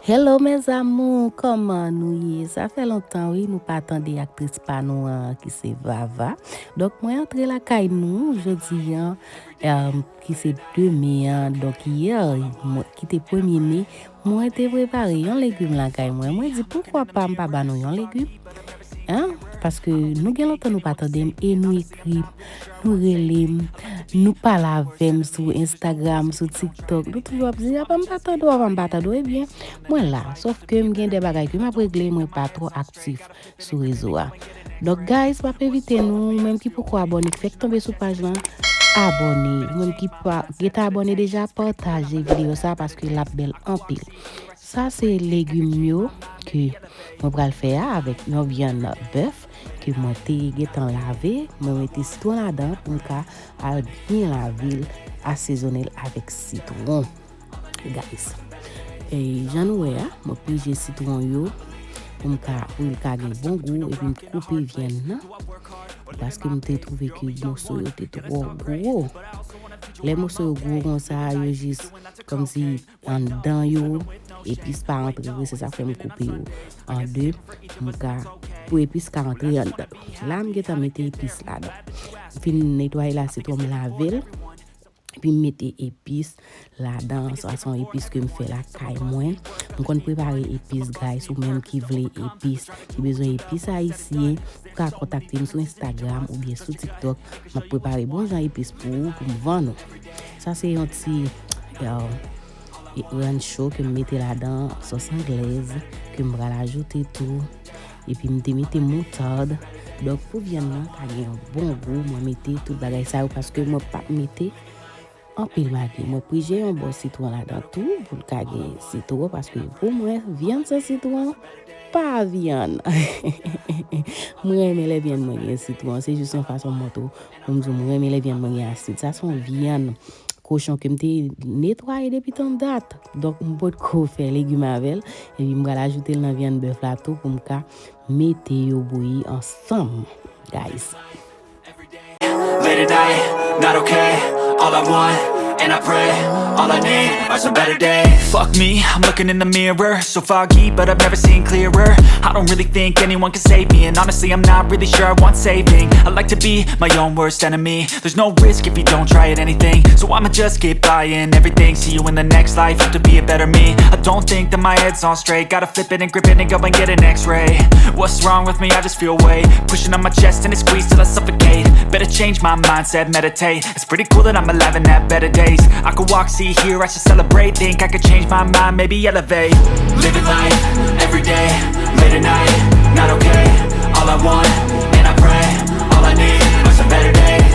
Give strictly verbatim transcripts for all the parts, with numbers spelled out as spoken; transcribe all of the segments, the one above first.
Hello mes amours, kòman nou ye? Sa fè lontan wi nou pa tande aktris pa nou an ki se Vava. Donk mwen antre lakay nou jodi an, em, ki se de me an. Donk yè, mwen, ki te premye me, mwen te prepare yon legim lakay mwen. Mwen di poukwa pa m pa ba nou yon legim? Hein? Paske nou gen lontan nou pa tande m e nou ekri m, nou rele m, nou pale avè m sou Instagram, sou TikTok. Nou toujou ap di apa m pa tande w, apa m pa tande w. Ebyen, mwen la. Sòf ke m gen de bagay ke m ap regle, mwen pa twò aktif sou rezo a. Donk guys, m ap envite nou, ou menm ki poko abòne, k fèk tonbe sou paj lan, abòne. Ou menm ki pa gentan abòne deja, pataje videyo sa paske l ap bèl anpil. Sa se legim yo ke mwen pral fè a avèk yon vyann bèf ke mwen te gentan lave. Mwen mete sitwon ladan pou m ka al byen lave l, asezonnen l avèk sitwon. Guys, e jan nou wè a, mwen prije sitwon yo pou m ka, pou l ka gen bon gou, epi m koupe vyann nan paske m te twouve ke moso yo te twò gwo. Lè moso yo gwo konsa, yo jis kòmsi anndan yo, epis pa antre vre, se sa k fè m koupe yo an de, pou m ka, pou epis ka antre anndan. La, m gentan mete epis ladan. M fin netwaye la, sitwon m lave l, epi m mete epis ladan. Sa se yon epis ke m fè lakay mwen. M konn prepare epis, guys, ou menm ki vle epis, ki bezwen epis ayisyen, ou ka kontakte m sou Instagram oubyen sou TikTok. M ap prepare bon jan epis pou ou, pou m vann ou. Sa se yon ti, euh, e rancho ke m mete ladan, sòs anglèz ke m pral ajoute tou. Epi m te mete moutad. Donk pou vyann nan ka gen yon bon gou, mwen mete tout bagay sa yo paske mwen pa t mete anpil magi. Mwen prije yon bò sitwon ladan tou pou l ka gen sitwon paske pou mwen, vyann san sitwon pa vyann. Mwen renmen lè vyann mwen gen sitwon. Se jis yon fason m montre w pou m di w mwen renmen lè vyann mwen gen asid. Sa se yon vyann kochon ke m te netwaye depi tan dat. Donk, m potko fè legim avè l. Epi m pral ajoute l nan vyann bèf la tou pou m ka mete yo bouyi ansanm, guys. Late at night, not okay. All I want, and I pray, all I need are some better days. Fuck me, I'm looking in the mirror. So foggy, but I've never seen clearer. I don't really think anyone can save me. And honestly, I'm not really sure I want saving. I like to be my own worst enemy. There's no risk if you don't try at anything. So I'ma just keep buying everything. See you in the next life, have to be a better me. I don't think that my head's on straight. Gotta flip it and grip it and go and get an x-ray. What's wrong with me? I just feel weight pushing on my chest and it squeezed till I suffocate. Better change my mindset, meditate. It's pretty cool that I'm alive and have better days. I could walk, see, hear, I should celebrate. Think I could change my mind, maybe elevate. Living life, every day, late at night, not okay. All I want, and I pray, all I need are some better days.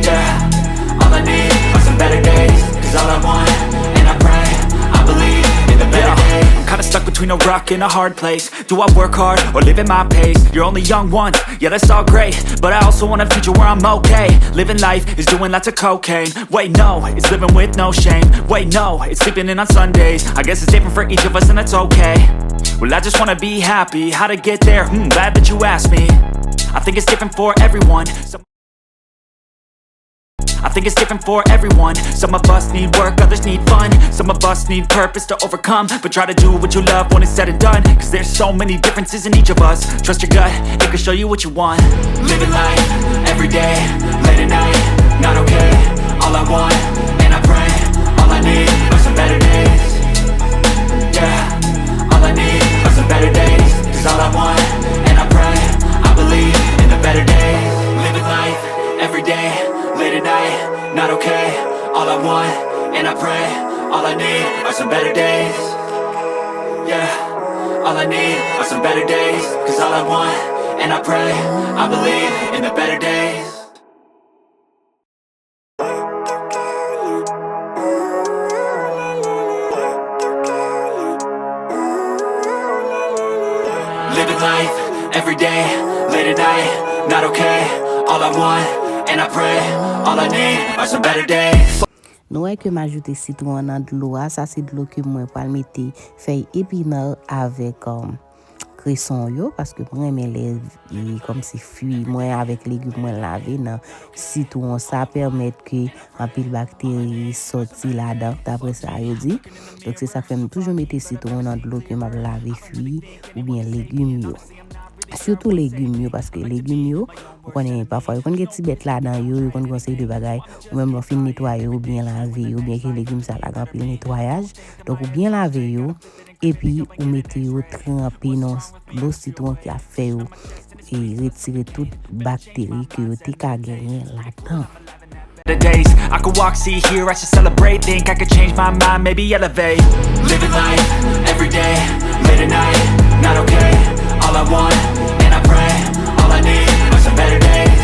Yeah, all I need are some better days. Cause all I want, and I pray, I believe in the better days. I'm kinda stuck between a rock and a hard place. Do I work hard or live at my pace? You're only young once, yeah, that's all great. But I also want a future where I'm okay. Living life is doing lots of cocaine. Wait, no, it's living with no shame. Wait, no, it's sleeping in on Sundays. I guess it's different for each of us, and that's okay. Well, I just wanna be happy. How to get there? Hmm, glad that you asked me. I think it's different for everyone. Some I think it's different for everyone. Some of us need work, others need fun. Some of us need purpose to overcome. But try to do what you love when it's said and done. Cause there's so many differences in each of us. Trust your gut, it can show you what you want. Living life, every day, late at night, not okay. All I want, and I pray, all I need are some better days. Yeah, all I need are some better days. Cause all I want, and I pray, I believe in the better days. Living life, every day, late at night, not okay. All I want, and I pray, all I need are some better days. Yeah, all I need are some better days. Cause all I want, and I pray, I believe in the better days. Living life, every day, late at night, not okay. All I want, and I pray, all I need are some better days. Nou wè ke m ajoute sitwon an nan dlo a. Sa se dlo ke mwen pral mete fèy epinal avèk, um, kreson yo, paske mwen renmen lè, e, kòmsi fwi mwen avèk legim mwen lave nan sitwon. Sa pèmèt ke anpil bakteri sòti ladan, daprè sa yo di. Donk, se sa k fè m toujou mete sitwon nan dlo ke m ap lave fwi oubyen legim yo. Sitou legim yo, paske legim yo, ou konnen, pafwa yo konn gen ti bèt ladan yo, yo konn gen yon seri de bagay, ou menm lè w fin netwaye yo, ou byen lave yo, byenke legim sa la gen anpil netwayaj. Donk, ou byen lave yo, epi ou mete yo tranpe nan dlo sitwon ki ap fè yo, e, retire tout bakteri ke yo te ka genyen ladan. The days I could walk, see, hear, I should celebrate. Think I could change my mind, maybe elevate. Living life, every day, late at night, not okay. All I want, and I pray, all I need are some better days.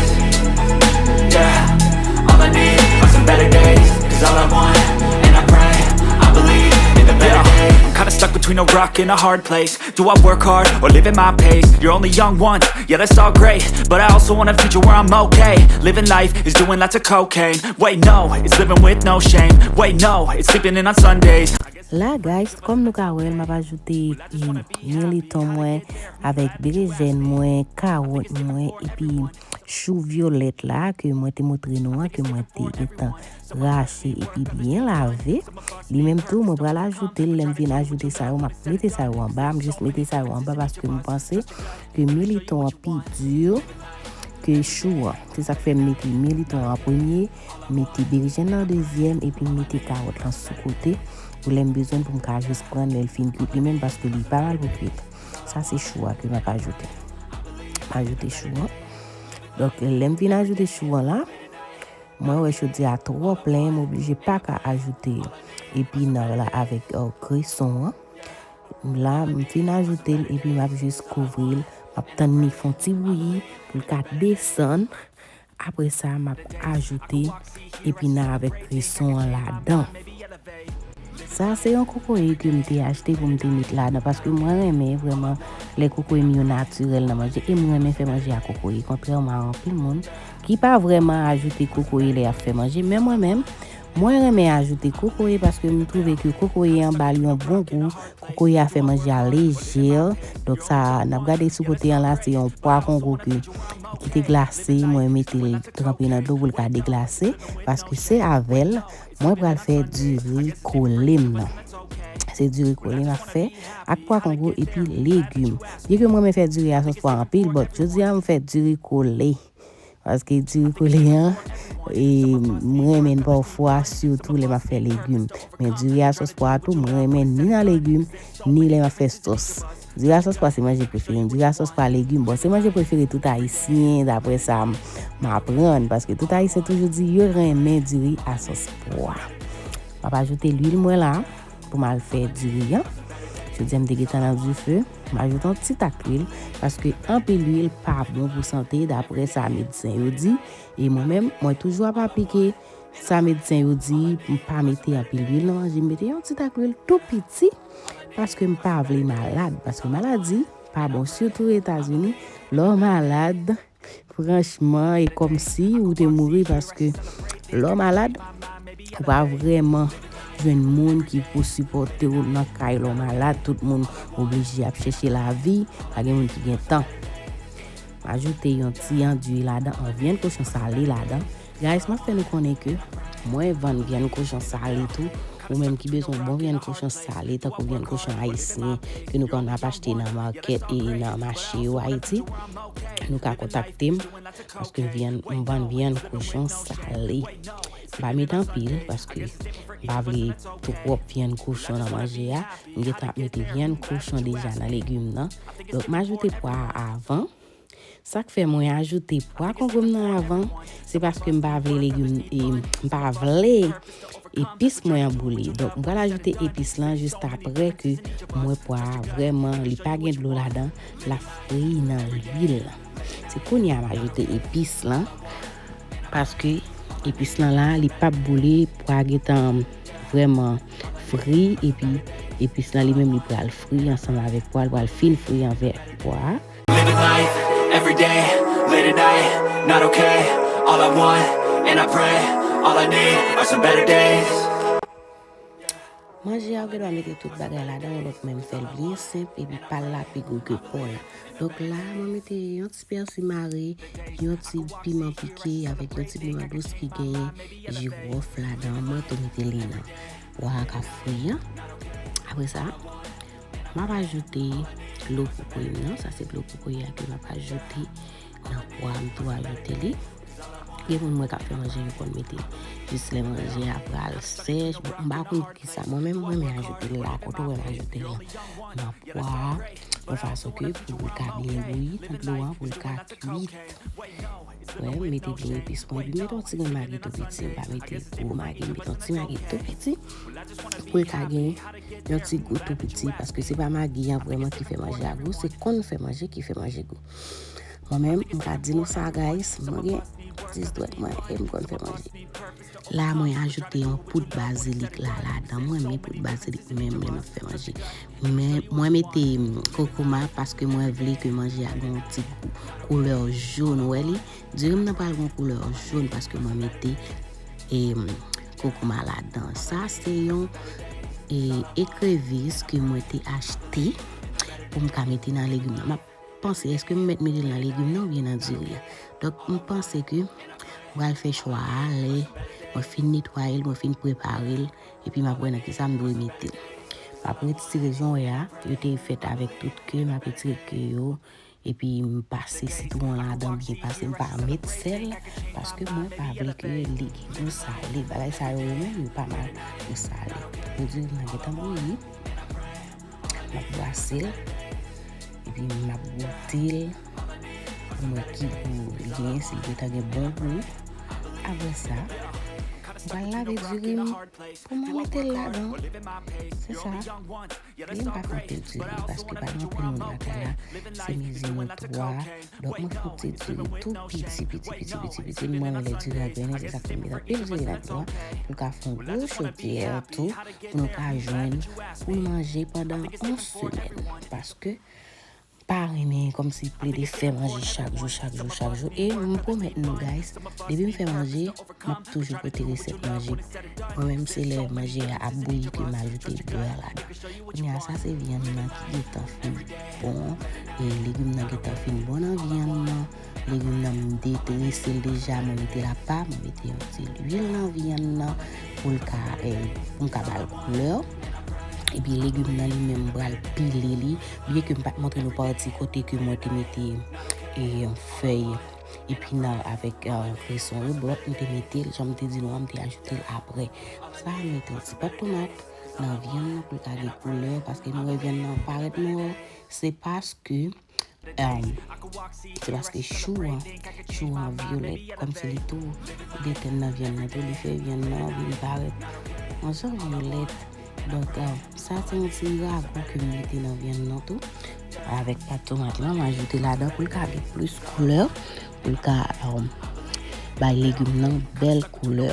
Yeah, all I need are some better days. Cause all I want, and I pray, I believe in the better days. I'm kinda stuck between a rock and a hard place. Do I work hard or live at my pace? You're only young once, yeah, that's all great. But I also want a future where I'm okay. Living life is doing lots of cocaine. Wait, no, it's living with no shame. Wait, no, it's sleeping in on Sundays. La, guys, kòm nou ka wè l, m ap ajoute, mm, militon mwen avèk berejèn mwen, kawòt mwen, epi chou vyolèt la ke mwen te montre nou an, ke mwen te gentan rache epi byen lave. Li menm tou, mwen pral ajoute l. Lè m fin ajoute sa yo, m ap mete sa yo anba. M jis mete sa yo anba paske m panse ke militon an pi di ke chou an. Se sa k fè m mete militon an premye, mete berejèn nan dezyèm, epi m mete kawòt lan sou kote. Pou lè m bezwen l, pou m ka jis pran l lè l fin kwit li menm, paske li pa mal pou kwit. Sa se chou a ke m ap ajoute. M ajoute chou an. Donk, lè m fin ajoute chou an la, mwen wè chodi a twò plen, m oblije pa ka ajoute epinan la avèk, euh, kreson an. La, m fin ajoute l epi m ap jis kouvri l. M ap tann li fè yon ti bouyi pou l ka desann. Apre sa, m ap ajoute epinan avèk kreson an ladan. Sa se yon kokoye ke m te achte pou m te met ladan, paske mwen renmen vrèman lè kokoye m yo natirèl nan manje, e m renmen fè manje a kokoye, kontrèman a anpil moun ki pa vrèman ajoute kokoye lè y ap fè manje, men mwen menm, mwen renmen ajoute kokoye paske m twouve ke kokoye an ba l yon bon gou, kokoye a fè manje a lejè, donk sa, n ap gade sou kote an la, se yon pwa kongo ke, ki te glase, mwen mete l tranpe nan dlo pou l ka deglase, paske se avè l, mwen pral fè diri kole m nan. Se diri kole m ap fè ak pwa kongo epi legim. Byenke m renmen fè diri a sòs pwa anpil, but jodi a m fè diri kole. Paske diri kole an, e, m renmen l pafwa, sitou lè m ap fè legim. Men diri a sòs pwa tou, m renmen ni nan legim, ni lè m ap fè sòs. Diri a sòs pwa se manje prefere m. Diri a sòs pwa, legim, bon, se manje prefere tout Ayisyen, daprè sa m, m aprann, paske tout Ayisyen toujou di yo renmen diri a sòs pwa. M ap ajoute lwil mwen la pou m al fè diri an. Jodi a m te gentan nan dife, m ajoute yon ti tak lwil, paske anpil lwil pa bon pou sante, daprè sa medsen yo di. E mwen menm, mwen toujou ap aplike sa medsen yo di, m pa mete anpil lwil nan manje, m mete yon ti tak lwil tou piti, paske m pa vle malad, paske maladi pa bon, sitou Etazini, lè w malad, franchman, e kòmsi ou te mouri, paske lè w malad, ou pa vrèman jwenn moun ki pou sipòte w nan kay lè w malad, tout moun oblije ap chèche lavi, pa gen moun ki gen tan. M ajoute yon ti andui ladan, an vyann kochon sale ladan. Guys, m ap fè nou konnen ke mwen vann vyann kochon sale tou. Ou menm ki bezwen bon vyann kochon sale, tankou vyann kochon ayisyen ke nou konn ap achte nan makèt e nan mache yo Ayiti, nou ka kontakte m, paske vyann, m vann vyann kochon sale. M pa met anpil, paske m pa vle twòp vyann kochon nan manje a. M gentan ap mete vyann kochon deja nan legim nan. Donk, m ajoute pwa a avan. Sa k fè mwen ajoute pwa kongo m nan avan, se paske m pa vle legim, e, m pa vle epis mwen an boule. Donk, m pral ajoute epis lan jis apre ke m wè pwa a vrèman, li pa gen dlo ladan, l ap fri nan lwil lan. Se kounye a m ajoute epis lan, paske epis lan la, li p ap boule, pwa a gentan vrèman fri, epi epis lan li menm li pral fri ansanm avèk pwa a, li pral fin fri avèk pwa a. Living life, every day, late at night, not okay. All I want, and I pray, all I need are some better days. Manje a, ou gen dwa mete tout bagay ladan, ou lòt menm fè l byen senp, epi pa l la pi gou ke pò la. Donk la, mwen mete yon ti pèsi mare, yon ti piman pike, avèk yon ti piman dous ki genyen jiwòf ladan. Mwen tou mete li nan pwa a k ap fri an. Apre sa, m ap ajoute dlo kokoye m nan. Sa se dlo kokoye a ke m ap ajoute nan pwa a, m tou ajoute li. Gen moun mwen k ap fè manje, yo konn mete jis lè manje a pral sèch. Bon, m pa konn kisa. Mwen menm, mwen renmen ajoute l la. Kote w wè m ajoute l nan pwa a, yon fason ke pou l ka byen bouyi nan dlo a, pou l ka kuit. Wè, m mete dlo epis mwen, epi m mete yon ti grenn magi tou piti. M pa mete gwo magi, m mete yon ti magi tou piti pou l ka gen yon ti gou tou piti, paske se pa magi an vrèman ki fè manje a gou, se konn fè manje ki fè manje gou. Mwen menm, m ka di nou sa, guys, mwen gen dis dwèt mwen e m konn fè manje. La, mwen ajoute yon poud bazilik la, ladan. Mwen renmen poud bazilik menm lè m ap fè manje. Men, mwen mete, mm, koukouman paske mwen vle ke manje a gen yon ti gou, koulè jòn, ou wè li. Diri m nan pral gen yon koulè jòn paske mwen mete, e, mm, koukouman ladan. Sa se yon, e, ekrevis ke mwen te achte pou m ka mete nan legim nan. M ap panse, èske m mèt mete l nan legim nan oubyen nan diri a? Donk, m panse ke m pral fè chwa a lè mwen fin netwaye l, mwen fin prepare l, epi m ap wè nan kisa m dwe mete l. M ap retire, jan w wè a, yo te fèt avèk tout ke, m ap retire ke yo, epi m pase sitwon ladan byen pase, m pa met sèl, paske mwen pa vle ke li gen gou sale. Bagay sa yo, yo menm, yo pa mal pou sale. Yo di nan gentan bouyi. M ap brase l, epi m ap goute l pou m wè ki gou li genyen, si l gentan gen bon gou. Apre sa, m pral lave diri m pou m mete l ladan. Se sa. Li m pa konte diri paske pa gen anpil moun lakay la. Se mezi nou twa. Donk, mwen fè yon ti diri tou piti, piti, piti, piti, piti. Mwen renmen lè diri a grennen, se sa k fè m met anpil diri ladan pou l ka fè yon gwo chodyè tou, pou nou ka jwenn pou n manje pandan yon semèn. Paske, pa renmen kòmsi plede fè manje chak jou, chak jou, chak jou. E m pwomèt nou, guys, depi m fè manje, m ap toujou pote resèt manje. Mwen menm, se lè manje a ap bouyi ke m ajoute bè ladan. Kounye a, sa se vyann nan ki gentan fin bon. E legim nan gentan fin bon nan vyann nan. Legim nan, m te drese l deja, mwen mete l apa, mwen mete yon ti lwil nan vyann nan pou l ka, e, pou m ka ba l koulè. Epi legim nan li menm, m pral pile li. Byen ke m pa t montre nou pati kote ke mwen te mete, e, fèy epinan avèk, e, kreson yo, but m te mete l, jan m te di nou an, m te ajoute l apre. Sa, m mete yon ti pat tomat nan vyann nan pou l ka gen koulè, paske nou wè vyann nan parèt nwè, se paske, e, se paske chou an, chou an vyolèt, kòmsi li tou detenn nan vyann nan tou, li fè vyann nan vin parèt yon jan vyolèt. Donk, e, sa se yon ti rago ke m mete nan vyann nan tou. Avèk pat tomat lan, m ajoute ladan pou l ka gen plis koulè, pou l ka, e, bay legim nan bèl koulè.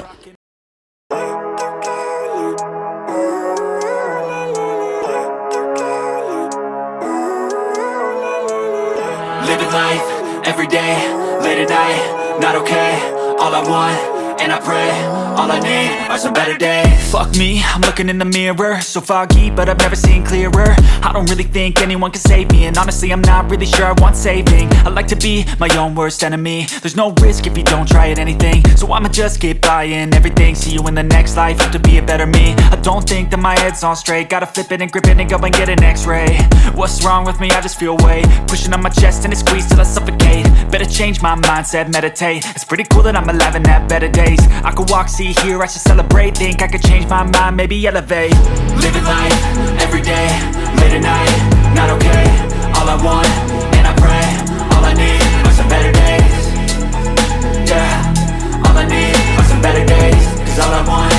Living life, every day, late at night, not okay. All I want, and I pray, all I need are some better days. Fuck me, I'm looking in the mirror. So foggy, but I've never seen clearer. I don't really think anyone can save me. And honestly, I'm not really sure I want saving. I like to be my own worst enemy. There's no risk if you don't try at anything. So I'ma just keep buying everything. See you in the next life, have to be a better me. I don't think that my head's on straight. Gotta flip it and grip it and go and get an x-ray. What's wrong with me? I just feel weight pushing on my chest and it squeezes till I suffocate. Better change my mindset, meditate. It's pretty cool that I'm alive and have better days. I could walk, see, hear, I should celebrate. Think I could change my mind, maybe elevate. Living life, every day, late at night, not okay. All I want, and I pray, all I need are some better days. Yeah, all I need are some better days. Cause all I want,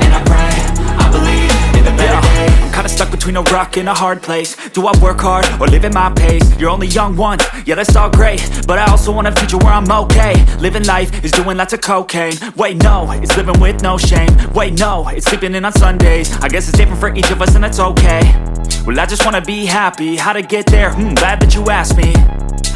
and I pray, I believe in the better days. I'm kinda stuck between a rock and a hard place. Do I work hard or live at my pace? You're only young once, yeah, that's all great. But I also want a future where I'm okay. Living life is doing lots of cocaine. Wait, no, it's living with no shame. Wait, no, it's sleeping in on Sundays. I guess it's different for each of us, and that's okay. Well, I just wanna be happy. How to get there? Hmm, glad that you asked me.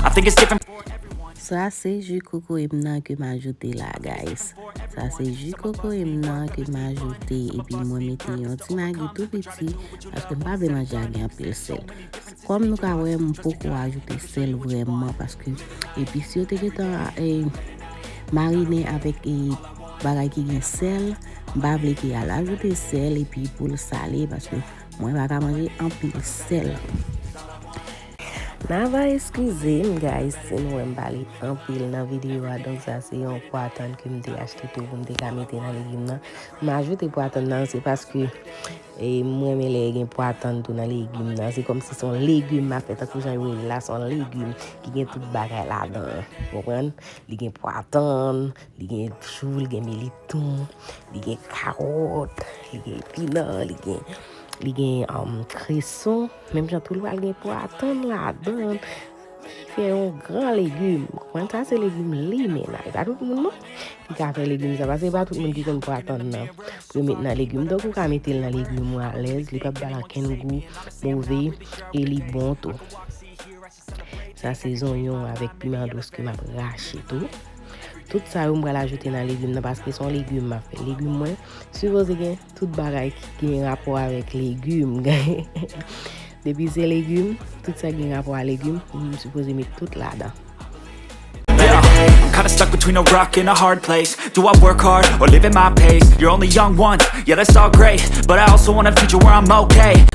I think it's different for everyone. Sa se ji kokoye m nan ke m ajoute la, guys. Sa se ji kokoye m nan ke m ajoute, epi mwen mete yon ti magi tou piti, paske m pa vle manje a gen anpil sèl. Kòm nou ka wè, m poko ajoute sèl vrèman, paske epis yo te gentan, e, marinen avèk, e, bagay ki gen sèl. M pa vle ke y al ajoute sèl epi pou l sale, paske mwen pa ka manje anpil sèl. N a va eskize m, guys, si nou wè m pale anpil nan videyo a. Donk, sa se yon pwa tann ke m te achte tou pou m te ka mete nan legim nan. M ajoute pwa tann nan, se paske, e, m renmen lè gen pwa tann tou nan legim nan. Se kòmsi se yon legim m ap fè, tankou jan yo rele l la, se yon legim ki gen tout bagay ladan. Ou konprann? Li gen pwa tann, li gen chou, li gen militon, li gen kawòt, li gen epinan, li gen, li gen, um, kreson. Menm jan tou, li pral gen pwa tann ladan. Li fè yon gran legim. Konn sa se legim limena. E pa tout moun non ki ka fè legim sa. Paske e pa tout moun ki konn pwa tann nan pou yo met nan legim. Donk ou ka mete l nan legim ou alèz. Li p ap ba l okenn gou move e li bon tou. Sa se zonyon avèk piman dous ke m ap rache tou. Tout sa yo m pral ajoute nan legim nan paske se yon legim m ap fè. Legim mwen sipoze gen tout bagay ki gen rapò avèk legim. Depi se legim, tout sa gen rapò a legim, m sipoze met tout ladan. Yeah, I'm kinda stuck between a rock and a hard place. Do I work hard or live at my pace? You're only young once, yeah, that's all great. But I also want a future where I'm okay.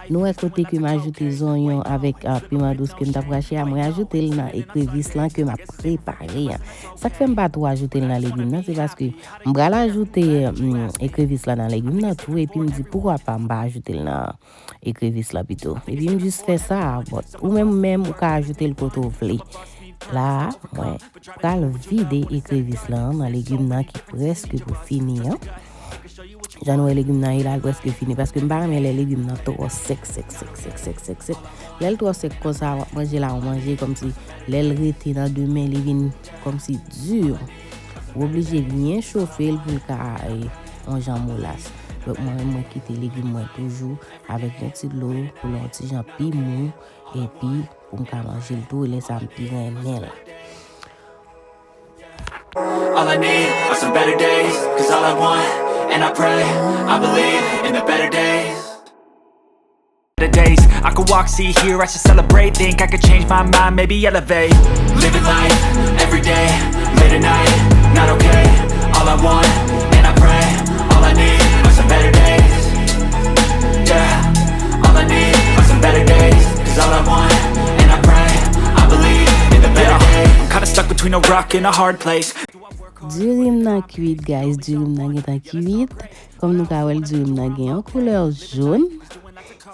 Nou wè kote ke m ajoute zonyon avèk, ah, piman dous ke m t ap rache a, mwen ajoute l nan ekrevis lan ke m ap prepare an. Sa k fè m pa twò ajoute l nan legim nan, se paske m pral ajoute, mm, ekrevis lan nan legim nan tou, epi m di poukwa pa m pa ajoute l nan ekrevis lan pito. Epi m jis fè sa, but ou menm, menm ou ka ajoute l kote w vle. La a, mwen pral vide ekrevis lan nan legim nan ki prèske pou fini an. Jan nou wè legim nan ye la, l prèske fini, paske m pa renmen lè legim nan twò sèk, sèk, sèk, sèk, sèk, sèk, sèk. Lè l twò sèk konsa, w ap manje la, w manje kòmsi lè l rete nan de men, li vin kòmsi di. Ou oblije byen chofe l pou l ka, e, yon jan molas. Donk, mwen menm, mwen kite legim mwen toujou avèk yon ti dlo pou l yon ti jan pi mou, epi pou m ka manje l tou, lè sa a m pi renmen l. All I need are some better days, 'cause all I want, and I pray, I believe in the better days. Better days, I could walk, see, hear, I should celebrate. Think I could change my mind, maybe elevate. Living life, every day, late at night, not okay. All I want, and I pray, all I need are some better days. Yeah, all I need are some better days. 'Cause all I want, and I pray, I believe in the better days. I'm kinda stuck between a rock and a hard place. Diri m nan kwit, guys. Diri m nan gentan kwit. Kòm nou ka wè l, diri m nan gen yon koulè jòn.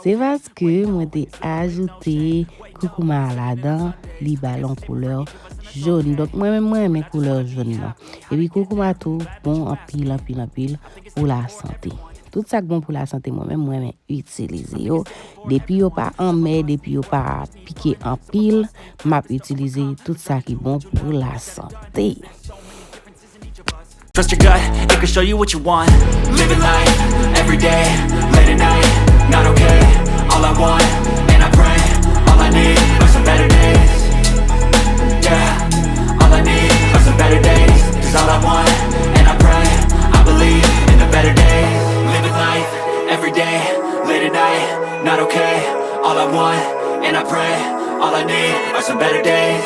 Se paske mwen te ajoute koukouma a ladan, li ba l yon koulè jòn. Donk, mwen menm, mwen renmen koulè jòn nan. Epi koukouma tou bon anpil, anpil, anpil pou lasante. Tout sa k bon pou lasante, mwen menm, mwen renmen itilize yo. Depi yo pa anmè, depi yo pa pike anpil, m ap itilize tout sa ki bon pou lasante. Trust your gut, it can show you what you want. Living life, every day, late at night, not okay. All I want, and I pray, all I need are some better days. Yeah, all I need are some better days. 'Cause all I want, and I pray, I believe in the better days. Living life, every day, late at night, not okay. All I want, and I pray, all I need are some better days.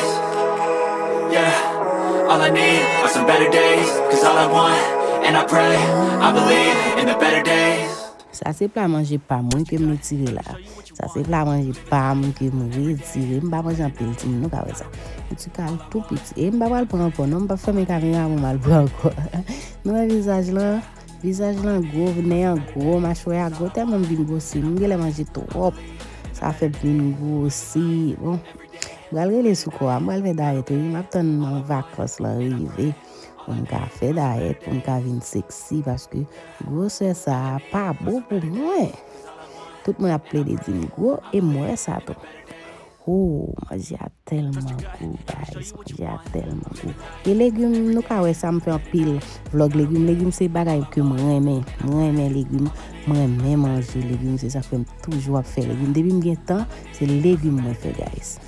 Yeah, all I need are some better days. 'Cause all I want, and I pray, I believe in the better days. Sa se pla manje pa m wi ke m retire la. Sa se pla manje pa m ke m retire. M pa manje anpil, timoun, nou ka wè sa. Yon ti kal tou piti. E m pa pral pran ankò non, m p ap fèmen kamera pou m al pran ankò. Nou wè vizaj lan? Vizaj lan gwo, nen an gwo, machwè a gwo, tèlman m vin gwosi. M genlè manje twòp. Sa fè m vin gwosi. Bon, m pral rele sou kò a, m pral fè dayèt wi. M ap tann vakans lan rive pou m ka fè dayèt, pou m ka vin seksi, paske gwosè sa a pa bon pou mwen. Tout moun ap plede di m gwo, e m wè sa tou. Oh, manje a tèlman gou, guys. Manje a tèlman gou. E legim, nou ka wè sa, m fè anpil vlòg legim. Legim se bagay ke m renmen. M renmen legim. M renmen manje legim. Se sa k fè m toujou ap fè legim. Depi m gen tan, se legim mwen fè, guys.